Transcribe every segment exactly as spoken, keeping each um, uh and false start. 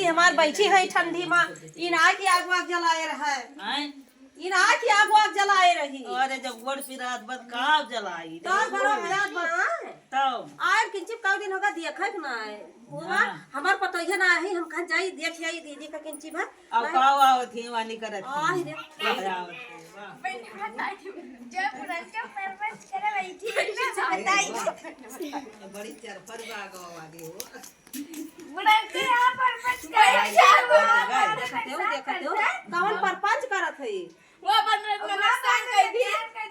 हमार बैठी है ठंडी मा, इन आके आग वाग जलाए रहे। हैं? इन आके आग वाग जलाए रही। अरे, जब गोड़ पिरात बा, का जलाई? तो बड़ा पिरात बा। तो? आए किंचित कई दिन होगा, देखे के ना आए। वो हाँ। हमार पतोहिया ना आई, हम कहा जाई, देख आई दीदी का किंचित भा। अब मैं का आवत ही, वाली करत ही। आहि रे। का आवत ही, वाह। जब पुरनका परपंच करे बैठी, बताई। बड़ी चरपर बा गवा वाली हो। बुढ़ाई के यहाँ पर बच गए। देखते हो, देखते हो, कौन परपंच करत है? वो अपन नुकसान कर दी।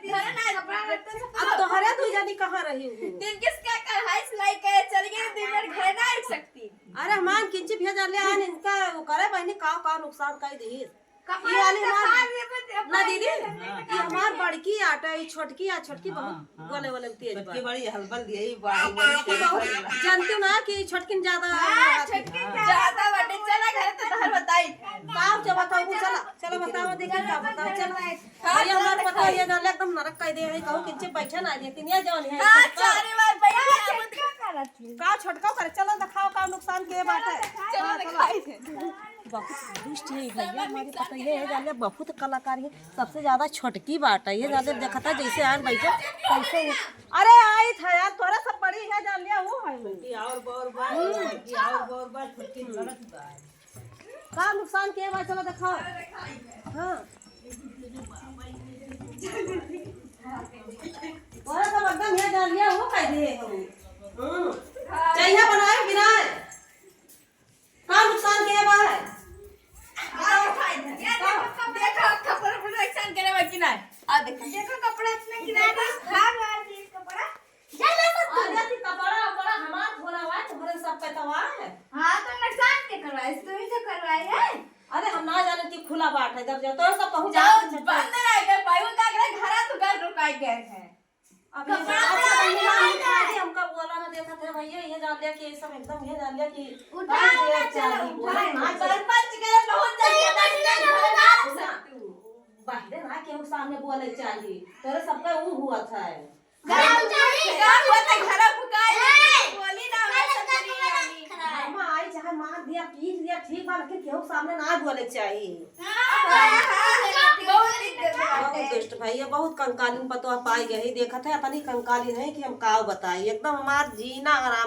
धरे ना, अब तोहरे दुई जनी कहाँ रही हूँ? दिन किसका कढ़ाई सिलाई करे चल गई, दिन भर घर ना आ सकती। अरे हमान किंची भेजा ले आन, इनका वो करे बहनी, का, का नुकसान कर दी। ये वाली हमार, ना दीदी, ये हमार बड़की आटा, ये छोटकी आ, छोटकी हाँ, बहुत हाँ। बोले वाले में तेज बा। छोटकी बड़ी हलबल दिए, ये बाहुबली के बहुत हलबल। जानती हो ना कि छोटकिन ज्यादा हाँ, रहती। छोटकिन हाँ। ज्यादा बाटे। चला घर तो तहर बताई। का जब बताओ, चला, चला बताओ, देखी का बताओ, चला। हाँ, भैया हमार चला पता बताई। ये ना एकदम नरक कह दे है, कहूँ किंचे बैठे ना दे, तीन ये जौन है। हाँ, चारी बार भैया, हाँ, हम छोटका करत ही। का छोटका करे, चला दिखाओ का नुकसान के बाटे। चला हाँ, चला। दिखाई दे। बहुत दुष्ट है भैया, हमारे पता ये है, जान ले, बहुत कलाकार है, सबसे ज्यादा छोटकी बाटे, ये जान ले, देखता जैसे आन बैठे, कैसे है। अरे आई था यार, तोरा सब बड़ी है, जान लिया, वो है। छोटकी और बौर बा, छोटकी और बौर बा, छोटकी लड़त बा। का नुकसान के बा, चलो दिखाओ। हाँ। तोरा सब एकदम है, जान लिया, वो कह दिए हो। हम्म। चाहिए बनाए बिना। का नुकसान के बा है? आ, देखो, देखो, कपड़ा, कपड़ा नुकसान करे बा कि नहीं? आ, देखो। देखो, कपड़ा इतना गिरा है, भाग आ रही है कपड़ा। जा ले मत तू। अरे, अथी कपड़ा, उपड़ा हमार थोड़ा हुआ है, तुम्हारे सब पे तो हुआ है। हाँ, तो नुकसान के करवाए, तुम्ही तो करवाए है। अरे, हम ना जाने कि खुला बाट है, जब जाओ तो सब कहूँ जाओ, जाओ, बंद रह गए, भाई, उनका अगले घरा तो घर रुकाए गए हैं। अब ये कपड़ा अच्छा तो नहीं है, हमका बोला ना देखत है भैया, ये जान लिया कि ये सब एकदम ये जान लिया कि उठा ना, चलो, उठा। हाँ, सरपंच के बहुत जल्दी बाहरे ना केहू सामने बोले चाहिए, तोरे सबका ऊ हुआ था। घर में चाहिए, घर में तो घर फुकाए, बोली ना, मैं सब बोली ना। घर में आई चाहे मार दिया, पीट दिया, ठीक बा, लेकिन केहू सामने ना बोले चाहिए। बहुत दुष्ट भाई, ये बहुत कंकालीन पतोह पाई गई। देखत है, इतनी कंकालीन है कि हम का बताई, एकदम हमार जीना हराम।